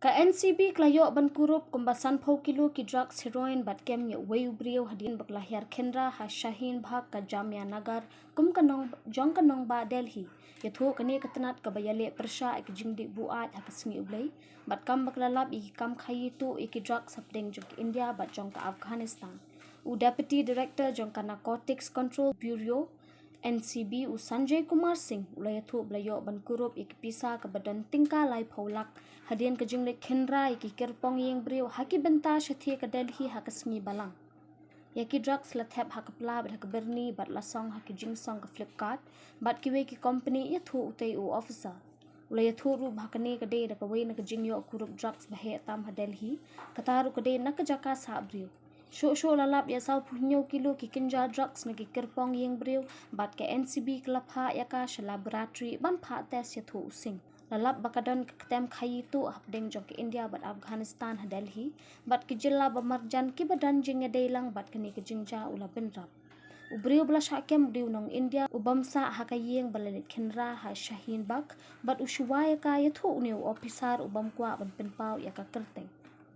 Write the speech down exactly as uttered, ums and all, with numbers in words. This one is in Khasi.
Ka N C B ka la ïoh ban kurup kumba sanphew kilo ki drugs heroin bad kem ïa uwei u briew hadien ba ka la hiar khynra ha Shaheen Bagh ka Jamia Nagar kum ka nong jong ka nongbah Delhi. Ïathuh kane ka tnat kaba ïaleh pyrshah ïa ka jingdih buaid ha ka sngi U Blei bad kam ba ka la lap ïa ki kam khaïi tuh ïa ki drugs hapdeng jong ka India bad jong ka Afghanistan. U Deputy Director jong ka Narcotics Control Bureau, N C B, u Sanjay Kumar Singh, u la ïathuh ba la ïoh ban kurup ïa ki pisa kaba don tyngka laiphew lak hadien ka jingleit khynra ïa ki kyrpong ïing briew ha ki bynta shathie ka Delhi ha ka sngi Balang. Ïa ki drugs la thep ha ka pla bad ha ka byrni bad la song ha ki jingsong ka Flipkart bad kiwei ki company, ïathuh utei u officer. U la ïathuh ruh ba kane ka dei da kawei na ka jingïoh kurup drugs ba heh tam ha Delhi, kata ruh ka dei na ka jaka sah briew. Shuh shuh la lap ïa sawphew hynñiew kilo ki kynja drugs na ki kyrpong ïing briew bad ka N C B ka la phah ïa ka sha laboratory ban phah test, ïathuh u Singh. La lap ba ka don ka ktem khaïi tuh hapdeng jong ka India bad Afghanistan ha Delhi bad ki jylla ba marjan kiba don jingïadei lang bad kane ka jingjia, u la bynrap. U briew ba la shah kem u dei u nong India u bym sah ha ka ïing ba la leit khynra ha Shaheen Bagh bad u shu wai ïa ka, ïathuh une u officer u bym kwah ban pynpaw ïa ka kyrteng.